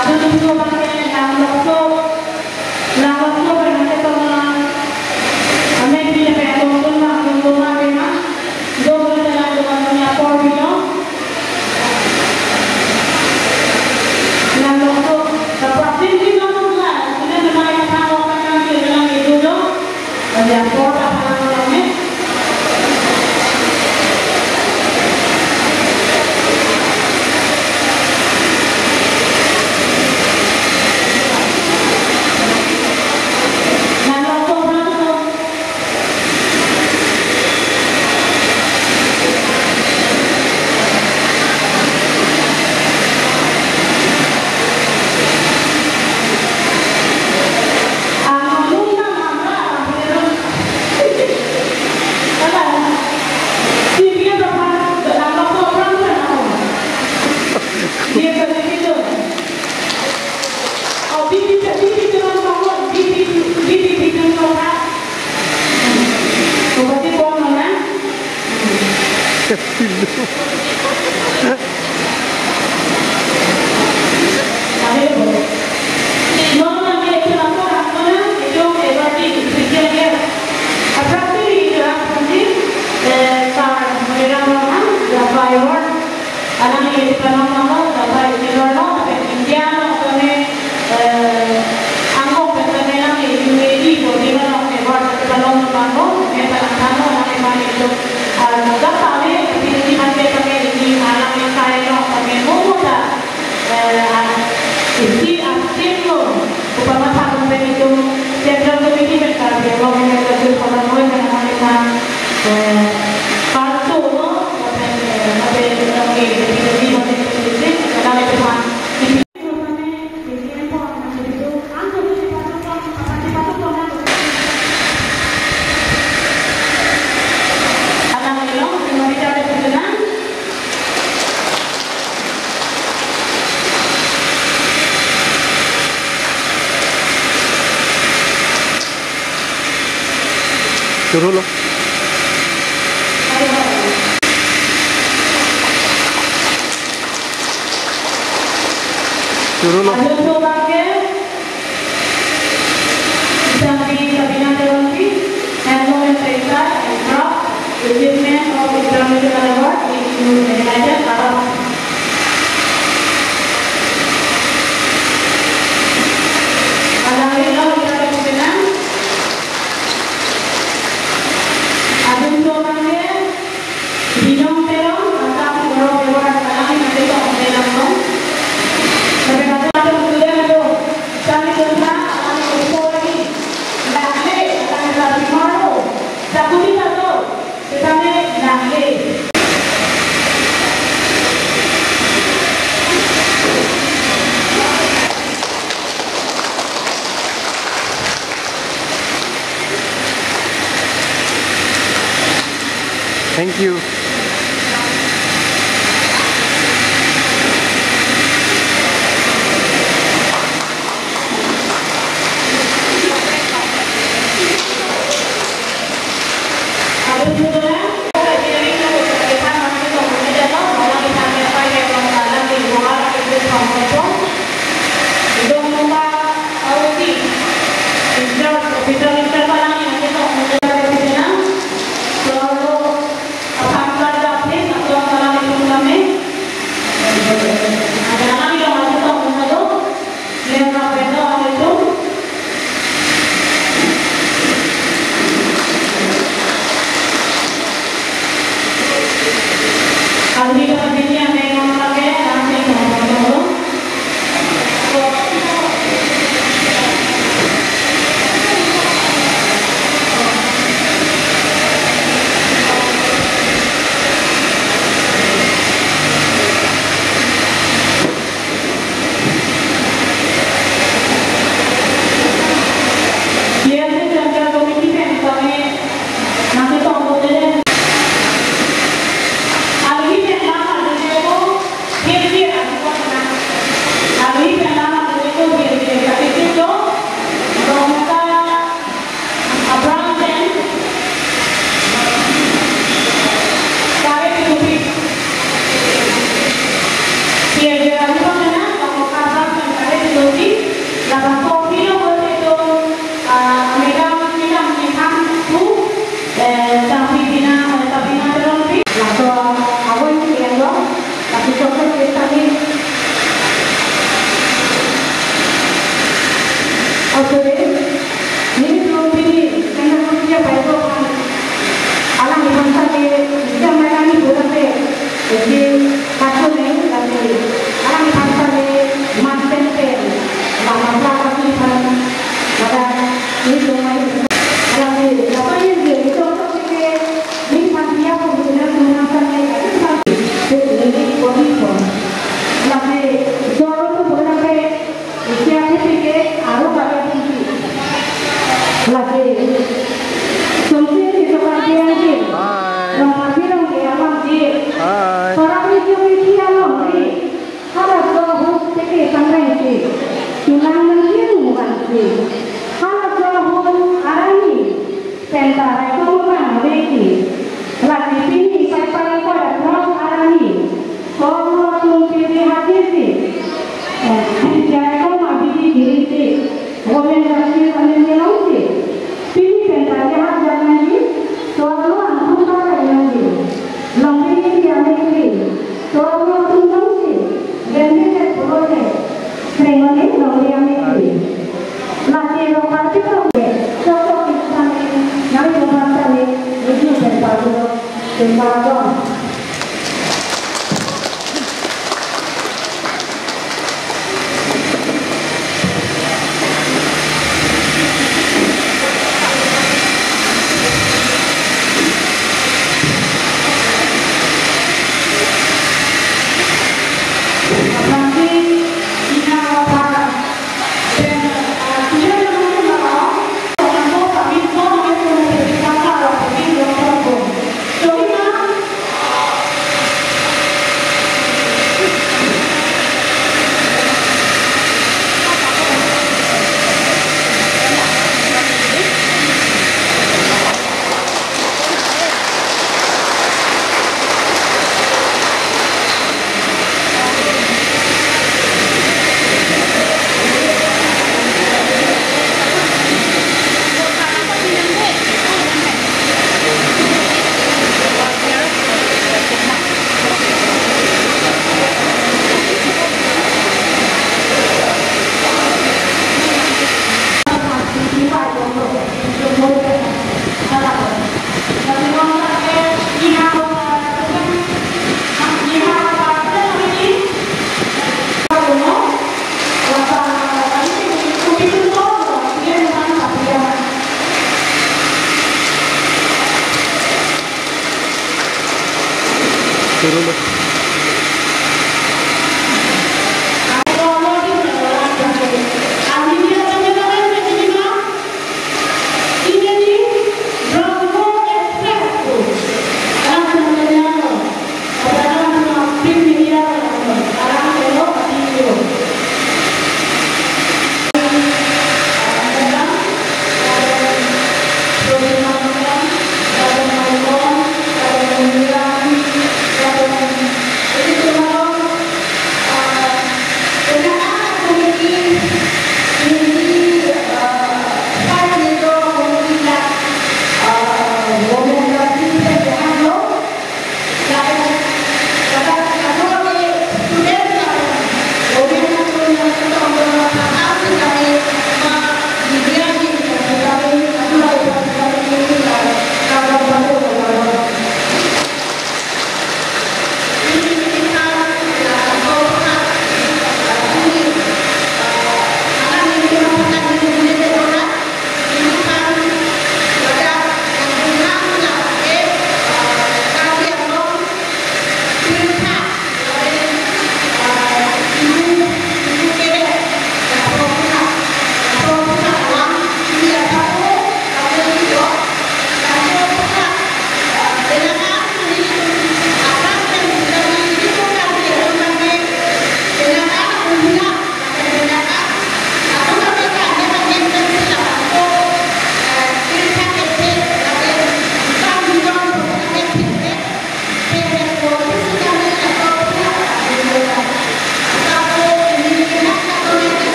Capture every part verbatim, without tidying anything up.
Atu tutu bangke nang lokso, nang lokso bangke tong nang. Ame pila pe tong tong nang tong tong nang bima. Do bangke nang tong nang ya por bino. Nang lokso, kapra tin tin nang tong nang. Ina nama ya tang lokso nang tin nang itu do. Alangli isi panon nanglo, dapat isi panon nanglo, India lo, kami, eh, angkok kami nang isi isi bodi lo, nang isi panon nanglo, nang panon nanglo, nang isi panon nanglo, ah, dapat kami isi panon kami isi alangli sai lo, kami mumu ta, eh, ah, isi asin lo, upama sabun pen itum Central Committee pen Karbi Anglong pen Karbi Anglong pen nang isi, eh, Kaltu lo, Choro lo. Choro lo. Ajoso bangke, Sambi Sabina Teronpi, Handloom and Textile and Craft, Achievement of International Award in United Arab. Alangli lo kita keputusan. Ajoso bangke, Binong Teron, Assam Gaurav Award, alangli nangketong Teron lo. Tapi kata ada kemudian itu, kami kerja, alangli kerja lagi. Nangle, alangli kerja di mana? Sakuri satu, kita ni nangle. Thank you. Nang nang kiru vansi. Halaso ahut arni penta raikom abang aveki. Lasi pini sai parang koda throk arni. Ko atum pini hati si. Eh, jaikom abidi kiri si. Government justice amen nilong si. Pini penta jahak jangan di. Soal lo angkut para yang di. Longri di amen di. Soal lo atum dong si. Gandhi ke polo ke. Krengon longri amen di. Lasi lo parti lo ke. Sosok kita ni. Nang lo parti ni. Itu penta lo. Penta lo.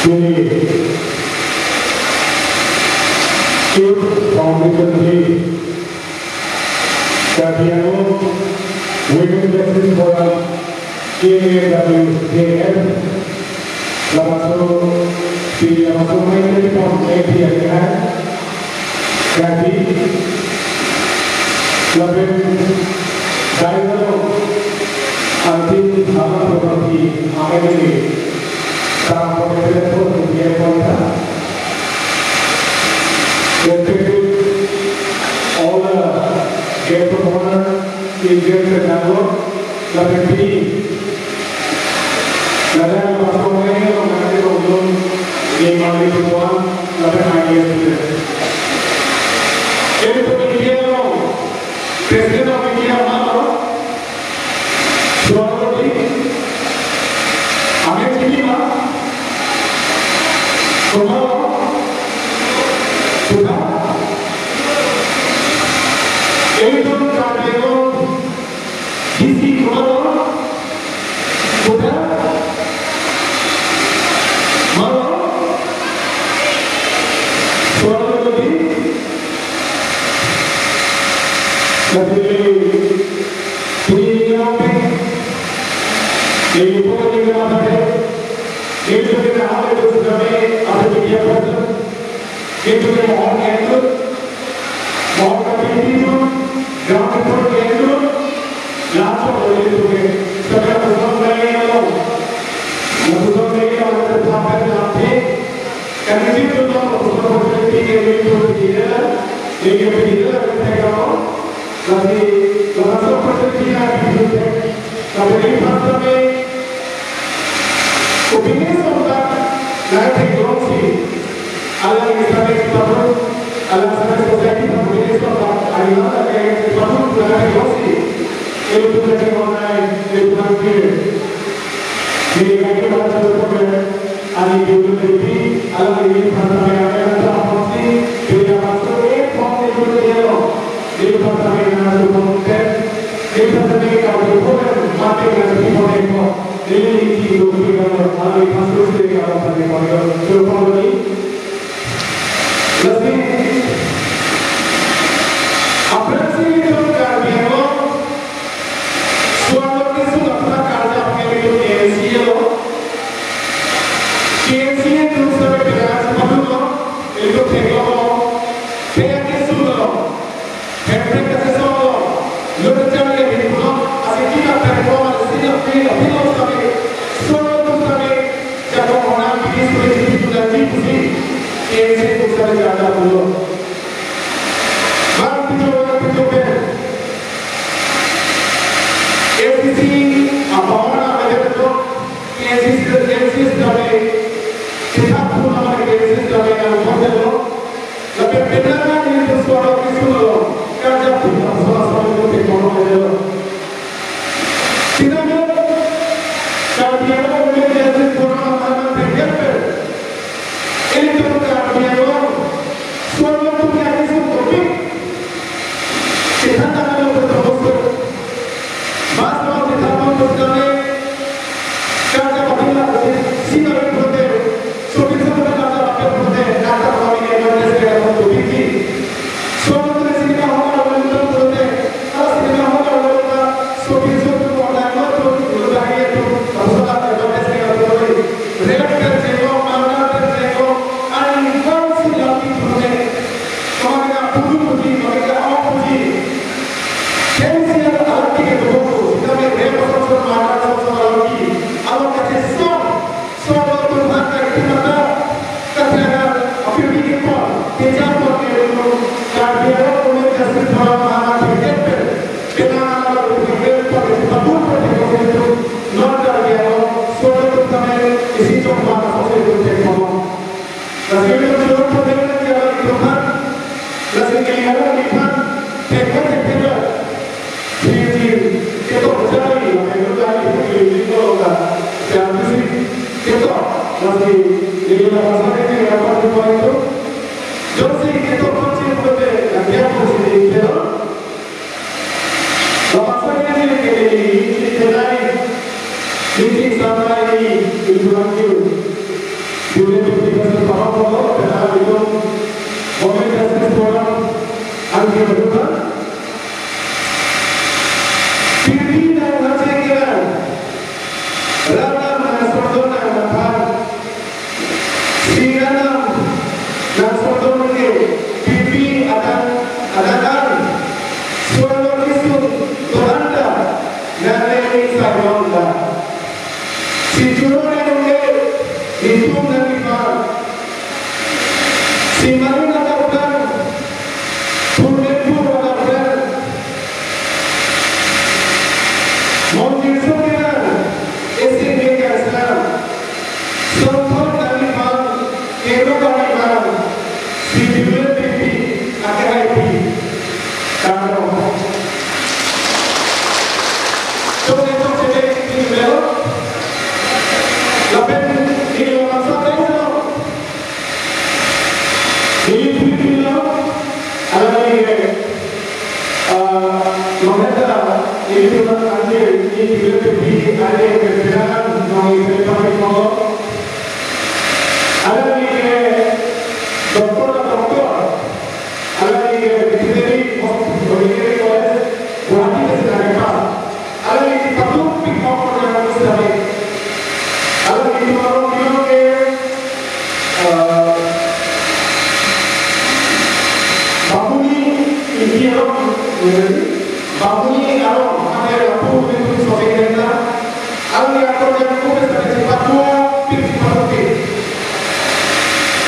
Youth Foundation Day, Karbi Anglong Women Justice Forum, K A W J F, laso, pini laso mai telepon A P I kan, Karbi, lapen Dialogue, antin Halam Property, M L A, Respected all the guests of honor in Greater Bangalore, lapen pini, ladak laso mai along nanglong dun, ni mali tuan, lapen I A S student. Itum India along, President of India ma lo, Suarlo di, amen chini ma, komat lo, sudah, itum Karbi Anglong D C komat lo, sudah, ma lo, Suarlo di, Lasi, pini ningkan pen, ini pun ningkan pen, ini pun ningkan pen, itu sudah me, ada media person, itu ke mohon itu, mohon kami itu, ground report itu, langsung dari itu ke, sekarang sudah mulai lalu, sudah mulai lalu, sampai nanti, kami itu, sudah mulai itu, itu, itu, itu, itu, itu, Lasi, laso opportunity na bisu te. Lapen ili aphan tame, opinion song ta, nangtheklongsi, alang Islamic Department, alang Islamic Society aphan opinion song ta, alang Islamic Department, nangtheklongsi, itum lagi online, itum lagi. Di lagi pada satu program, ani dulu jadi, alang ili aphan tame, alang aphan si, di laso e form itu dia lo. Neli aphan tame nangtum pon pen, neli aphan tame kado pon, mate nangtum pon pen, neli ningje do pen, neli aphan susi kado pon pen, susi pon ni. Lasi, aphrangsi itum Karbi Anglong, suarlo kesung aphan karja pen itum K N C A lo, K N C A itum sare beraj padu lo, itum theklong lo, pe kesung lo. Hemprek kasesong lo, lo kecharli ahin pulo, asin kita perform, asin kita pin, aphi lo sami, solo tu sami, jakong honang bidi suri jiti tu dan ji pusi, K N C A tu sami jada pulo. Bang pito, bang pito pen. A C C, apa orang ada tu, K N C A, K N C A sami, kita pun nama K N C A sami yang hotel lo, Lapen penang nelitum suarlo kesung lo, karja pun laso laso nelitum theklong lo. Penang lo, Karbi Anglong Women Justice Forum aphan nangpengkep pen, ilitum Karbi Anglong, suarlo atum ya kesung topik, chethan tanglo betul betul. Mas mau chethan betul sekali, karja pabila sina pulote, sopinso pen karja lapen pulote, karja kami advantage ke dalam topik ini. Soal tu cinema hall awal tu pulote, kalau cinema hall awal tu, sopinso tu online lo tu, lo dari itu, masalah advantage ke dalam topik. Rape terjengkol, murder terjengkol, ani bangsi lagi pulote. Kami ka pudu puji, kami ka au puji. K N C A alangli kedo, sitame rape asonson, murder asonson alangli. Along kachesong, solo tuhan ka itimata, kathana, apirmi kepon, kejapon ke dulu, Karbi Anglong Women Justice Forum aphan nangpengkep pen, penang alam pengkep pen, patur pen, non Karbi Anglong, solo tuhan kami, isi chong mana sose tuhan kepon. Lasi itum choro pon ke alang itum aphan, lasi ke alang itum aphan, thekma thekthedok. Siji, ketok jari, lapen ketok jari, siji, siji, siji, ketok, lasi, ini lapasan ini, lapasan itu. Jongsi ketok kunci pute, nanti apa sih, ketok? Lapasan ini, ini, ini, ini, ini, ini, ini, ini, ini, ini, Simarin adarpran, Purnepur adarpran, Monjir Sokirang, S M A Kangsam, Sonthor Nangiphan, Kero Nangiphan, Sibirul P P, Akhai P. Kardom. Chok chok chok chok. Lapen neli labangso thanks lo. Neli pipilo, alangli ke, ah, Maheta, neli pipilo anjir, neli pipilo pipi, anjir, veteran, nong ipil pakai molo. Alangli ke, doctor, doctor. Alangli ke veterinary hos-, veterinary college, Guwahati ke sinari pass. Alangli ke patut pik hok ko yang harus tadi. Alangli itu orang bilang ke, eh, Bamuni India, Bamuni Arong, ada lapu itu sopi kena. Alangli akorjang kopis tadi sipatu, pik sipatu pik.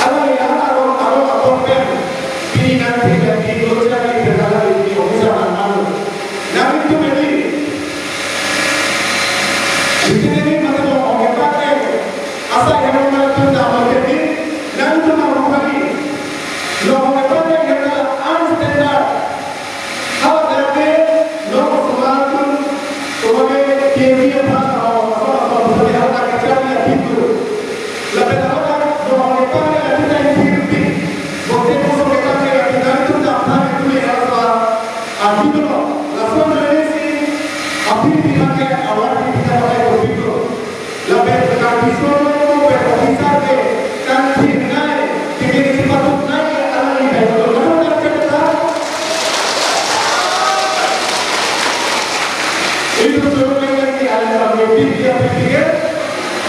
Alangli aron aron aron pen pini nangphi nangphi lo chari pen alangli officer nang anu. Nangtum ini. Di sini ini mata lo oke pakai. Asa yang mana tu nama ini. Nangtum mau lagi. Lo oke pakai yang adalah unstandard. Haladak ke, non osomar atum, osomar ke K V aphan, ah, asor asor, osomar ke haladak kacharli aphi tu. Lapen haladak, non osomar ke ati ta iphi iphi. Bote osomar ke ati ta iphi tu ta aphan itu ya asor. Aphi tu, lason dari si, aphi iphi pakai, awar iphi pakai, aphi tu. Lapen Karbi Solo lapen officer ke kangthir nai, kekiri sipatut nai, alangli kai betul. Lalu tak cerita. Itu suruh dengan si alam kami pikir pikir.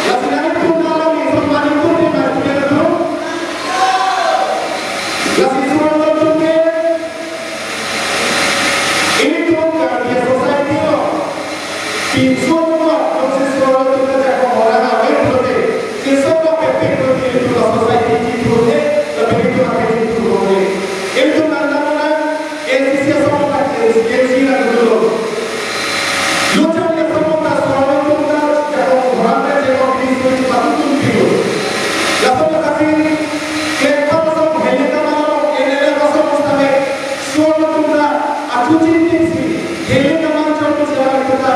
Lasi nangtum alangli, semua itu di mana dia tu. Lasi suruh nangtum ke. Itum Karbi society lo. Pinso lo, pinso lo, itum ajakong orang aware pulote. Pinso lo, pepek pulote, itum la society chipur he, tapi itum la pepek chipur he. Itum nang nang nang, N C C asong la, N C C nang dulu. Luchang asong la, asong itum la, jakong orang, jakong ini semua chipatut tum pilu. Laso la kasi, kepala asong, helikopter asong, N L F asong, sampai Solo atum ta achuching tiksi, hele kamang chon pusi alam kita,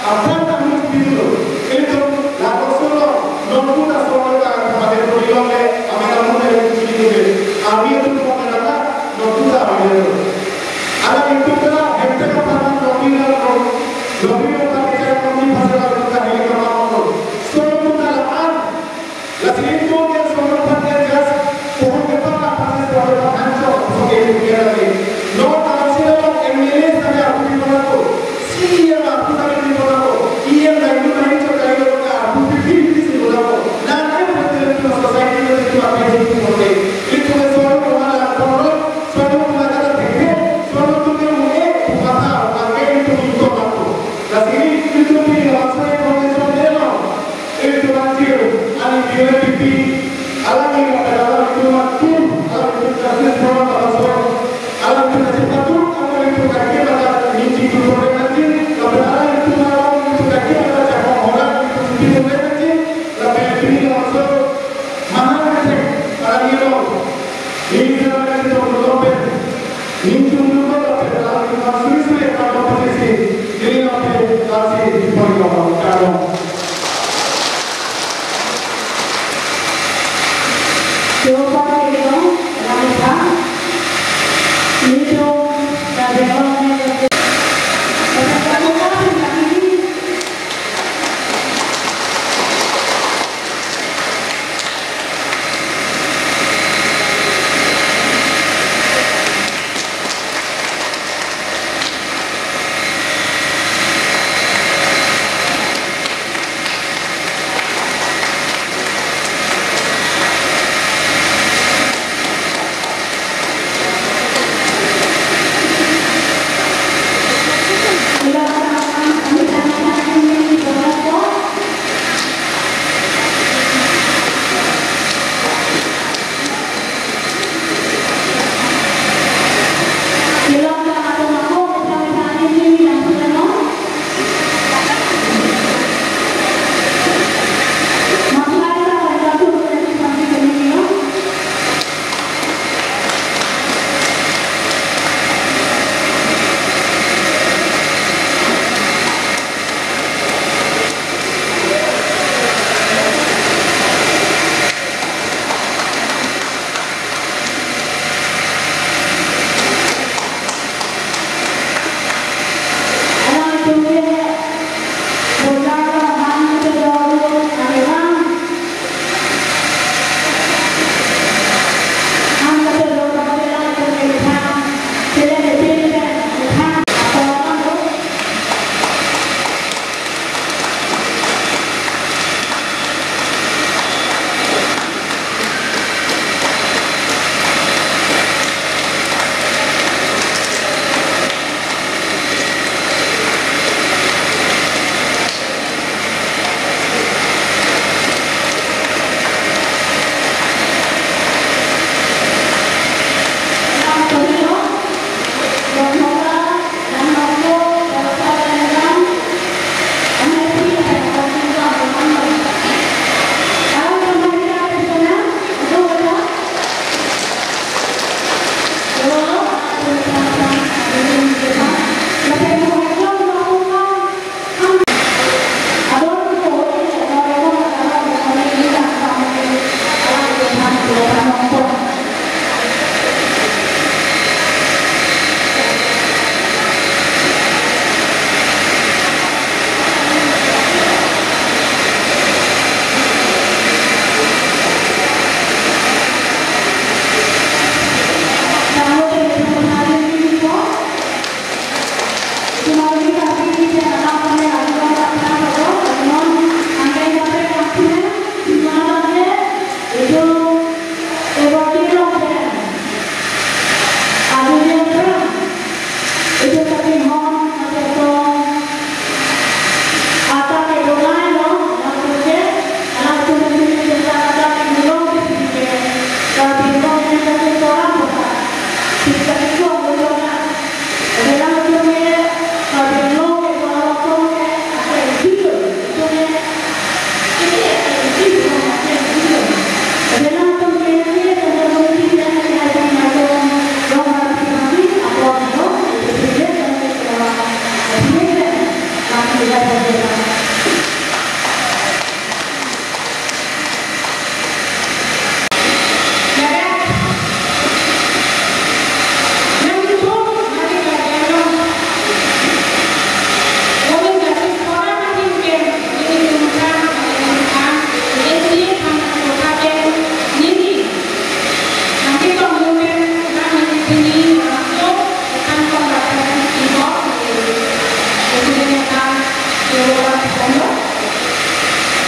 apran ta much bidulo. Ilitum ladak solo, nonpu ta solo ta kapate puri longle, amen amun ta chuching tiksi. Army atum ko na ta, nonpu ta army lo. Alam itum ta, hemte ka paman nokri na lo, nokri na pati chai nokri phasa la kita hele kamang lo. Solo atum ta la an, Lasi itum ke solo aphan ke just pohon ke pala aphan ke solo aphan anchot so ke itum ke lagi. No council along M L A sami apu pi bola ko. C E M apu sami pi bola ko. E M na itum na anchot kali lo ka apu pi pi pi si bola ko. Na ke bola ko itum society lo itum ape itum bola. Itum ke solo ko hala poro, solo ko hala thekhe, solo ko ke mo e ko kata, ko ke itum itum bola ko. Lasi itum ke lasi ko ke solo. Itum anchir, ani B J P, alangli lapen alangtum atum, alangtum justice program abaso, alangtum aji patut, alangtum kaki mata minchi tu program anchir, lapen alangtum alangtum kaki mata chakong horak, itum suti program anchir, lapen pini laso, mahal anchir, alangli lo, ini alangtum lo pen, Ningtum dulu lapen alangtum suri suri kardom pachesi, neli lapen lasi pon kardom, kardom. Coba dong, alangtum, ningtum, kardom,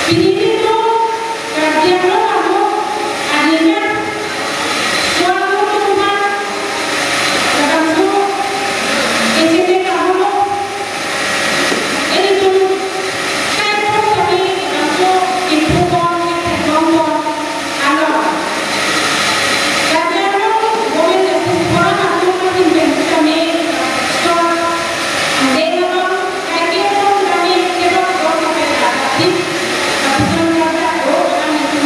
Pini nelitum Karbi Anglong along adinga suang nelitum labangso kecheme ahormu ilitum kaipon kami labangso kipupon kethekpon along. Karbi Anglong Women Justice Forum atum ahin pen kami suang adeng along kaiketa kami kebang kong kapela kapit kapuson kata o kami tum